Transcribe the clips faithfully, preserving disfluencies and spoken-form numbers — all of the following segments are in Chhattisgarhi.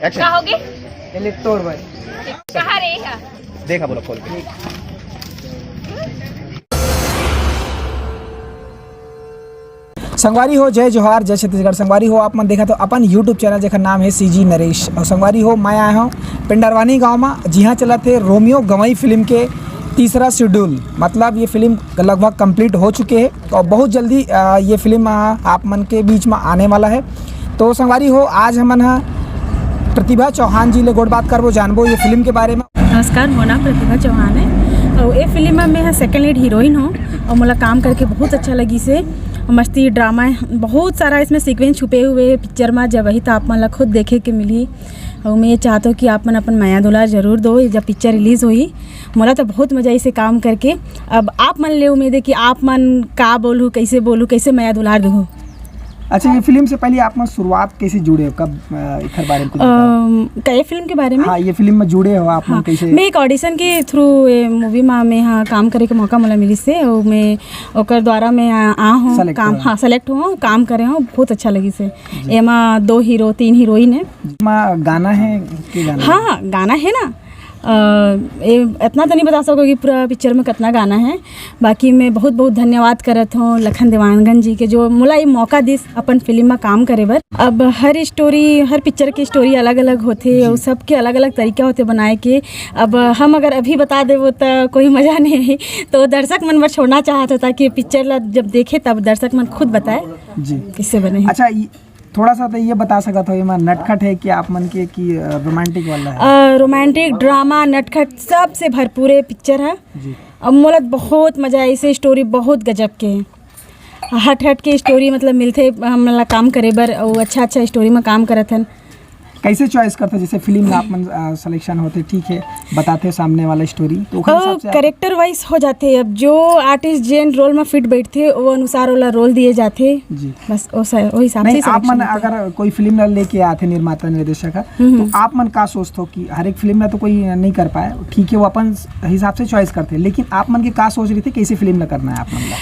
अच्छा। का होगे? इलेक्ट्रोड भाई। कहाँ रे हा? देखा बोलो खोल के। संगवारी हो, जय जोहार, जय छत्तीसगढ़। संगवारी हो, आप मन देखत हो अपन YouTube चैनल, जेकर नाम है सीजी नरेश। और संगवारी हो, मैं आया हूँ पिंडरवानी गांव में, जिहाँ चलत है रोमियो गवई फिल्म के तीसरा शेड्यूल। मतलब ये फिल्म लगभग कंप्लीट हो चुके है और बहुत जल्दी, आ, ये फिल्म, आ, आप मन के बीच में आने वाला है। तो संगवारी हो, आज हमन ह प्रतिभा चौहान जी ले गोठ बात करबो, जानबो ये फिल्म के बारे में। नमस्कार, मोर नाम प्रतिभा चौहान है और ये फिल्म में मैं सेकंड लीड हीरोइन हूँ और मोला काम करके बहुत अच्छा लगिस हे। मस्ती ड्रामा है, बहुत सारा इसमें सीक्वेंस छुपे हुए हैं पिक्चर में, जब वही तो आप मन ला खुद देखे के मिली। और मैं ये चाहता हूँ कि आप मन अपन मया दुलार जरूर दो जब पिक्चर रिलीज होई। मोला तो बहुत मजा आइस हे काम करके। अब आप मन ले उम्मीद है कि आप मन का बोलू, कैसे बोलू, कैसे मया दुलार दू। अच्छा, ये फिल्म से पहले आप मन शुरुआत कैसे जुड़े हो, कब, अ, एकर बारे में कुछ बताओ? अम, का ये फिल्म के बारे में? हाँ, ये फिल्म में जुड़े हो आप मन हाँ, कैसे? मैं एक ऑडिशन के थ्रू ये मूवी में मैं हाँ काम करे के मौका मोला मिलिस हे और मैं ओकर द्वारा मैं आ, आ हूँ select काम हो। हाँ, सेलेक्ट हुआ हूँ, काम करे हूँ, बहुत अच्छा लगिस हे। एमा दो हीरो, तीन हीरोइन है। एमा गाना है, के गाना हाँ, है? हाँ, गाना है ना। अ, ये इतना तो नहीं बता सको कि पूरा पिक्चर में कितना गाना है, बाकी मैं बहुत बहुत धन्यवाद करत हूँ लखन देवानगन जी के, जो मोला ये मौका दिस अपन फिल्म में काम करे बर। अब हर स्टोरी, हर पिक्चर की स्टोरी अलग अलग होते और सबके अलग अलग तरीका होते बनाए के। अब हम अगर अभी बता देबो तो कोई मजा नहीं, तो दर्शक मन बर छोड़ना चाहत हो ताकि पिक्चर ला जब देखे तब दर्शक मन खुद बताए जी। किससे बने हैं। अच्छा, ये थोड़ा सा तो ये बता सकत हो, एमा नटखट है कि आप मन के कि, अ, रोमांटिक वाला है? अ, रोमांटिक, ड्रामा, नटखट सबसे भरपूर ये पिक्चर है। जी। अब मोला बहुत मजा आइस हे, स्टोरी बहुत गजब के हे। हट हट के स्टोरी मतलब मिलथे हमन ला काम करे बर, अउ अच्छा अच्छा स्टोरी में काम करत हन। कैसे चॉइस करथे, जैसे फिल्म में आप मन, अ, सिलेक्शन होथे, ठीक है, बताथे सामने वाला स्टोरी, तो ओकर हिसाब से आप कैरेक्टर वाइज हो जाथे। अब जो आर्टिस्ट जेन रोल में फिट बैठथे, वो अनुसार ओला रोल दिए जाथे। जी। बस वो स-, वो हिसाब से नहीं, आप सिलेक्शन मन होथे। अगर कोई फिल्म ला लेके आथे निर्माता निर्देशक ह, हम्म, तो हम्म। आप मन का सोचथो कि हर एक फिल्म ला तो कोई नहीं कर पाए, ठीक है, वो अपन हिसाब से चॉइस करथे, लेकिन आप मन के का सोच रहिथे, कैसे फिल्म ला करना है आप मन ला?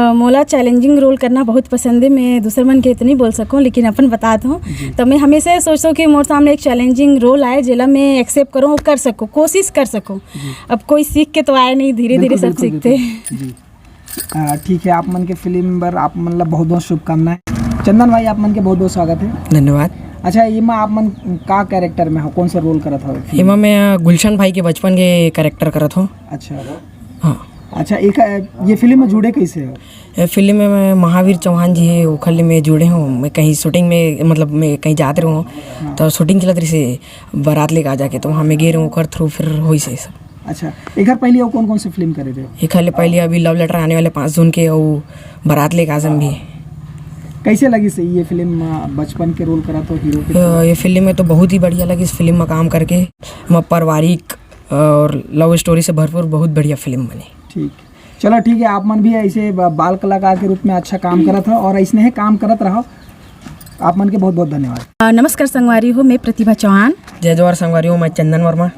अ, मोला चैलेंजिंग रोल करना बहुत पसंद है। मैं दूसर मन के तो नहीं बोल सकूँ, लेकिन अपन बतात हूँ। जी। तो मैं हमेशा ये सोचता हूँ कि मोर सामने एक चैलेंजिंग रोल आए, जेला मैं एक्सेप्ट करूँ, कर सकूँ, कोशिश कर सकूँ। जी। अब कोई सीख के तो आए नहीं, धीरे-धीरे बिल्कुल, सब बिल्कुल, सीखते हैं। बिल्कुल। जी। अ, ठीक है, आप मन के फिल्म बर आप मन ला बहुत-बहुत शुभकामनाएं। चंदन भाई, आप मन के बहुत-बहुत स्वागत है। धन्यवाद। अच्छा, एमा आप मन का कैरेक्टर में हो, कौन सा रोल करत हव फिल्म? एमा मैं, अ, गुलशन भाई के बचपन के कैरेक्टर करत हूँ। अच्छा। हाँ। अच्छा, एक, अ, ये फिल्म में जुड़े कैसे हो? ये फिल्म में मैं महावीर चौहान जी है, ओखर ले मैं जुड़े हूँ। मैं कहीं शूटिंग में, मतलब मैं कहीं जात रहूँ, हाँ। तो शूटिंग चलत रही से बारात लेके आ जाके, तो वहाँ मैं गे रहूँ, ओखर थ्रू फिर होई से सब। अच्छा, एकर पहले और कौन-कौन सी फिल्म करे रहे? एकर ले पहले अभी लव लेटर आने वाले पाँच जून के, और बारात लेके आजम भी। कैसे लगिस ये फिल्म, अ, बचपन के रोल करत हो हीरो के? अ, ये फिल्म में तो बहुत ही बढ़िया लगिस फिल्म में काम करके। एमा पारिवारिक और लव स्टोरी से भरपूर बहुत बढ़िया फिल्म बने। ठीक, चलो ठीक है, आप मन भी ऐसे ब-, बाल कलाकार के रूप में अच्छा काम करत हो और ऐसने ही काम करत रहो। आप मन के बहुत बहुत धन्यवाद। अ, नमस्कार संगवारी हो, मैं प्रतिभा चौहान। जय जोहार संगवारी हो, मैं चंदन वर्मा।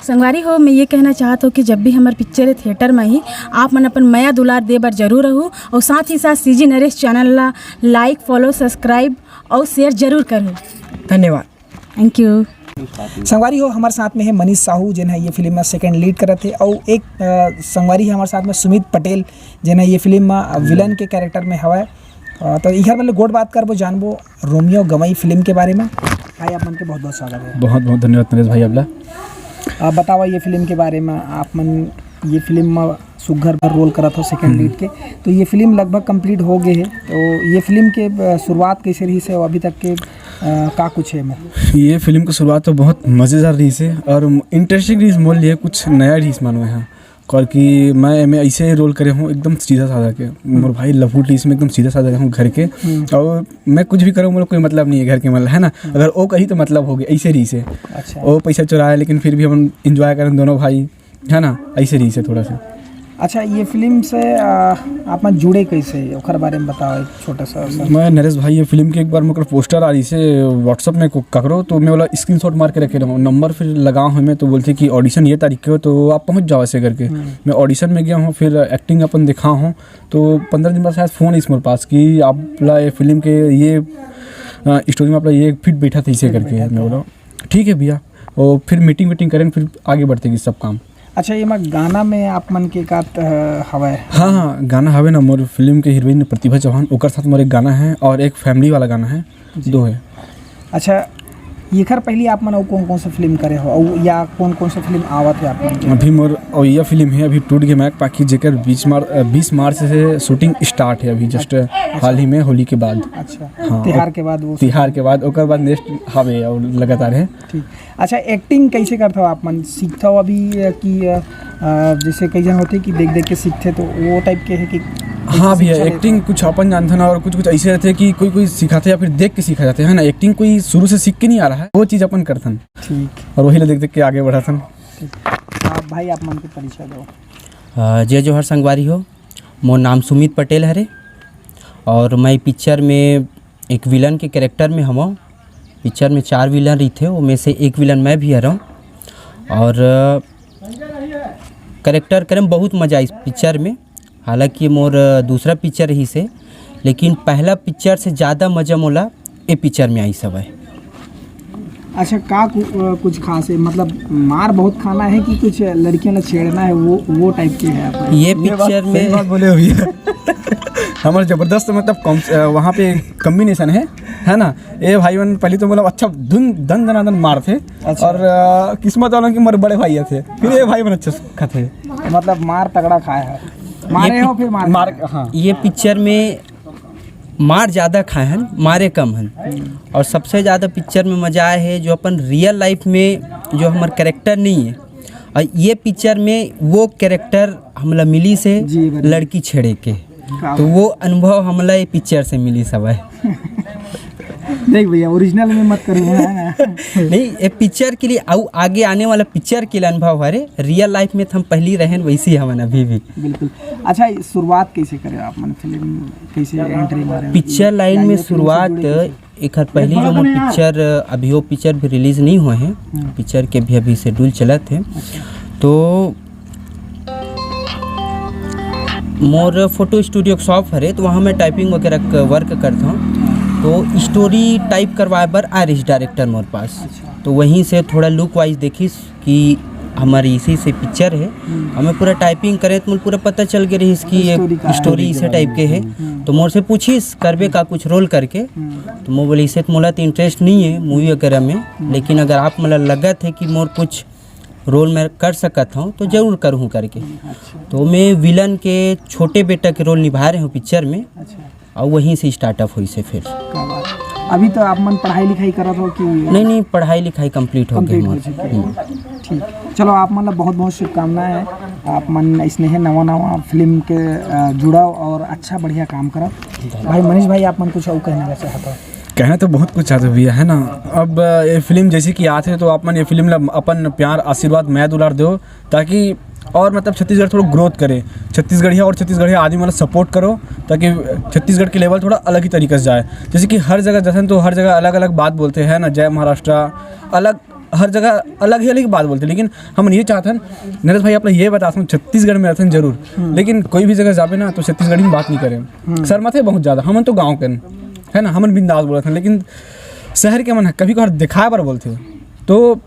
संगवारी हो, मैं ये कहना चाहत हूँ कि जब भी हमार पिक्चर है थिएटर में ही, आप मन अपन मया दुलार दे बर जरूर रहू और साथ ही साथ सीजी नरेश चैनल ला लाइक, फॉलो, सब्सक्राइब और शेयर जरूर करू। धन्यवाद। Thank you. संगवारी हो, हमारे साथ में है मनीष साहू, जेन है ये फिल्म में सेकंड लीड करत है, और एक, अ, संगवारी है हमारे साथ में सुमित पटेल, जेन है ये फिल्म में, अ, विलन के कैरेक्टर में हवय। अ, तो इहर वाले गोठ बात करबो, जानबो रोमियो गवई फिल्म के बारे में। भाई, आप मन के बहुत बहुत स्वागत है। बहुत बहुत धन्यवाद नरेश भाई अबला। आप बताओ ये फिल्म के बारे में, आप मन ये फिल्म में सुग्घर भर रोल करत हो सेकंड हम्म। लीड के, तो ये फिल्म लगभग कंप्लीट हो गए है, तो ये फिल्म के, अ, शुरुआत कैसे रही से अभी तक के, अ, का कुछ है में? ये फिल्म की शुरुआत तो बहुत मज़ेदार रही से और इंटरेस्टिंग रही, मोर लिए कुछ नया रही मानो है, क्योंकि मैं मैं ऐसे रोल करे हूँ एकदम सीधा साधा के, मोर भाई लभू टी इसमें एकदम सीधा साधा के हूँ घर के, हम्म। और मैं कुछ भी करूँ, मोला कोई मतलब नहीं है घर के, मतलब है ना, हम्म। अगर वो कही तो मतलब हो गया, ऐसे रही से। अच्छा। वो पैसा चुराए, लेकिन फिर भी हम एंजॉय करें दोनों भाई, है ना, ऐसे रही से थोड़ा सा। अच्छा, ये फिल्म से, आ, आप मन जुड़े कैसे, ओकर बारे में बताओ एक छोटा सा, सा। मैं नरेश भाई, ये फिल्म के एक बार मोकर पोस्टर आ रही से WhatsApp में को-, ककरो, तो मैं वाला स्क्रीनशॉट मार के रखे रहूँ, नंबर फिर लगा हूँ मैं, तो बोलते कि ऑडिशन ये तारीख के हो, तो आप पहुँच जाओ ऐसे करके। हम्म। मैं ऑडिशन में गया हूँ, फिर एक्टिंग अपन दिखा हूँ, तो पंद्रह दिन बाद शायद फ़ोन इस मोर पास कि आप ला ये फिल्म के ये, आ, स्टोरी में आप ला ये फिट बैठा था इसे फिट करके। बैठा मैं था। बोला, ठीक है भैया, वो फिर मीटिंग वीटिंग करेन, फिर आगे बढ़ते कि सब काम। अच्छा, ये मा गाना में आप मन के का त-, हवय? हाँ, हाँ, गाना हवे ना, मोर फिल्म के हीरोइन प्रतिभा चौहान, ओकर साथ मोर एक गाना है और एक फैमिली वाला गाना है, जी। दो है। अच्छा, एखर पहली आप मन अउ कौन-कौन सा फिल्म करे हो, अउ या कौन-कौन सा फिल्म आवत है आप मन के? अभी मोर अउ यह फिल्म है अभी टूट गे मैक पाखी, जेकर बीस मार-, अ, बीस मार्च से शूटिंग स्टार्ट है अभी, जस्ट अच्छा। हाल ही में होली के बाद। अच्छा, हाँ, तिहार और के बाद वो तिहार के बाद, ओकर बाद नेक्स्ट हवे और लगातार है। ठीक। अच्छा, एक्टिंग कैसे करथव आप मन? सीखथव अभी, अ, कि, अ, अ, जैसे कई जन होथे कि देख-देख के सीखथे, तो वो टाइप के है कि हाँ भैया, शिक्षा लेथव? एक्टिंग कुछ अपन जानथन और कुछ-कुछ ऐसे रहथे कि कोई-कोई सिखाथे या फिर देख के सीखा जाथे, है ना? एक्टिंग कोई शुरू से सीख के नहीं आ रहा है, वो चीज़ अपन करथन। ठीक। और वही ला देख-देख के आगे बढ़ाथन। ठीक। आप भाई, आप मन के परिचय दो। अ, जय जोहार संगवारी हो, मोर नाम सुमित पटेल हरे और मैं पिक्चर में एक विलन के कैरेक्टर में हवं। पिक्चर में चार विलन रहिथे, ओमे से एक विलन मैं भी हरंव। और, अ, कैरेक्टर करे में बहुत मजा आइस पिक्चर में। हालांकि मोर, अ, दूसरा पिक्चर रहिस हे, लेकिन पहला पिक्चर से ज़्यादा मजा मोला ए पिक्चर में आइस हवय। अच्छा, का कु-, अ, कुछ खास है, मतलब मार बहुत खाना है कि कुछ लड़कियां ला छेड़ना है, वो, वो टाइप के है आपका? ये ये बात पिक्चर सही में बात बोले हो भैया। हमारे जबरदस्त, मतलब, कॉम-, अ, वहाँ पे कॉम्बिनेशन है, है ना? ए भाई मन पहली तो, मतलब, अच्छा धुन दन दना दन मारथे। अच्छा। और, अ, किस्मत वालों की मर बड़े भाई थे, फिर ये भाई मन अच्छा खाथे। मतलब मार तगड़ा खाए है, मारे ये हो फिर मार मार, खाए। हाँ। ये पिक्चर में मार ज़्यादा खाए हन, मारे कम हन। और सबसे ज़्यादा पिक्चर में मज़ा आए है जो अपन रियल लाइफ में जो हमर कैरेक्टर नहीं है, और ये पिक्चर में वो कैरेक्टर हमला मिलिस हे जी, बढ़िया। लड़की छेड़े के। का तो बात। वो अनुभव हमला ये पिक्चर से मिलिस हवय। देख भैया, ओरिजिनल में मत करो, है ना? नहीं, ये पिक्चर के लिए, अउ आगे आने वाला पिक्चर के लिए अनुभव हरे। रियल लाइफ में तो हम पहली रहेन, वैसे ही हमन अभी भी। बिल्कुल। अच्छा, ये शुरुआत कैसे करे आप मन, फिल्म कैसे एंट्री मारे? पिक्चर लाइन या में ये फिल्म से शुरुआत जुड़े कैसे? एखर पहली जो मोर पिक्चर, अभी वो पिक्चर भी रिलीज नहीं हुए हैं, हम्म। पिक्चर के भी अभी शेड्यूल चलत है। अच्छा। तो मोर फोटो स्टूडियो के शॉप हरे, तो वहाँ मैं टाइपिंग वगैरह क-, वर्क करता हूँ। तो स्टोरी टाइप करवाए बर आ रही डायरेक्टर मोर पास। अच्छा। तो वहीं से थोड़ा लुक वाइज देखिस कि हमारी इसी से पिक्चर है, हम्म। हमें पूरा टाइपिंग करे तो मुझे पूरा पता चल गया रही इसकी ये स्टोरी का है। स्टोरी इसे टाइप के है। हम्म। तो मोर से पूछिस, "करबे का कुछ रोल करके?" हम्म। तो मैं बोले, "इसे तो मोला तो इंटरेस्ट नहीं है मूवी वगैरह में, हम्म। लेकिन अगर आप मोला लगत है कि मोर कुछ रोल मैं कर सकत हूँ, तो जरूर करूँ," करके। अच्छा। तो मैं विलन के छोटे बेटा के रोल निभा रहे हूँ पिक्चर में। अच्छा। और वहीं से स्टार्टअप हुई से फिर। क्या बात। अभी तो आप मन पढ़ाई लिखाई करत हो कि? नहीं, नहीं, पढ़ाई लिखाई कंप्लीट हो गई complete हो मोर। चुकी है। हम्म। ठीक। चलो, आप मन ला बहुत बहुत शुभकामनाएं हैं। आप मन इसने है नवा नवा फिल्म के, अ, जुड़ाव और अच्छा बढ़िया काम करत। भाई मनीष भाई, आप मन कुछ और कहना चाहते हो? कहना तो बहुत कुछ चाहते भैया, है ना। अब, अ, ये फिल्म जैसे कि आथे तो आप मन ये फिल्म ला अपन प्यार, आशीर्वाद, मया दुलार दो, ताकि और मतलब छत्तीसगढ़ थोड़ा ग्रोथ करे, छत्तीसगढ़िया और छत्तीसगढ़िया आदमी मतलब सपोर्ट करो, ताकि छत्तीसगढ़ के लेवल थोड़ा अलग ही तरीके से जाए। जैसे कि हर जगह जैसे तो हर जगह अलग अलग बात बोलते हैं ना, जय महाराष्ट्र, अलग, हर जगह अलग ही अलग बात बोलते हैं। लेकिन हम ये चाहते हैं, नरेश भाई, आप लोग ये बता सकते, छत्तीसगढ़ में रहते हैं जरूर, हम्म। लेकिन कोई भी जगह जाबे ना तो छत्तीसगढ़ी में बात नहीं करें, हम्म। शर्माते बहुत ज़्यादा। हम तो गाँव के हैं, है ना, हम बिंदास बोलते हैं, लेकिन शहर के मन है कभी कभार दिखाए बर बोलते हैं। तो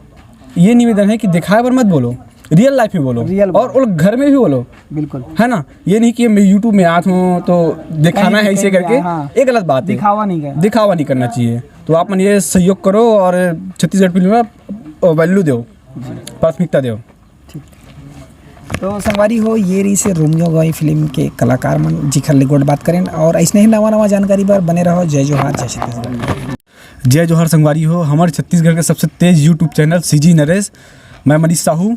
ये निवेदन है कि दिखाए बर मत बोलो, रियल लाइफ में बोलो। रियल और, बोलो। और घर में भी बोलो। बिल्कुल। है ना, ये नहीं कि मैं यूट्यूब में आत हूँ तो दिखाना कहीं है भी, इसे कहीं भी, करके, हाँ। ये गलत बात है। दिखावा नहीं करना। दिखावा नहीं करना चाहिए। तो आप मन ये सहयोग करो और छत्तीसगढ़ फिल्म में वैल्यू दो, प्राथमिकता दो। ठीक। तो संगवारी हो, ये रही से रोमियो गवाई फिल्म के कलाकार मन, जिखर ले गोठ बात करेन और ऐसने ही नवा नवा जानकारी बर बने रहो। जय जोहार, जय छत्तीसगढ़। जय जोहार संगवारी हो, हमर छत्तीसगढ़ के सबसे तेज यूट्यूब चैनल सीजी नरेश, मैं मनीष साहू।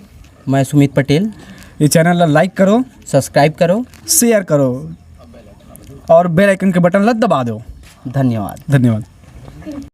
मैं सुमित पटेल। ये चैनल ला लाइक करो, सब्सक्राइब करो, शेयर करो और बेल आइकन के बटन ला दबा दो। धन्यवाद। धन्यवाद।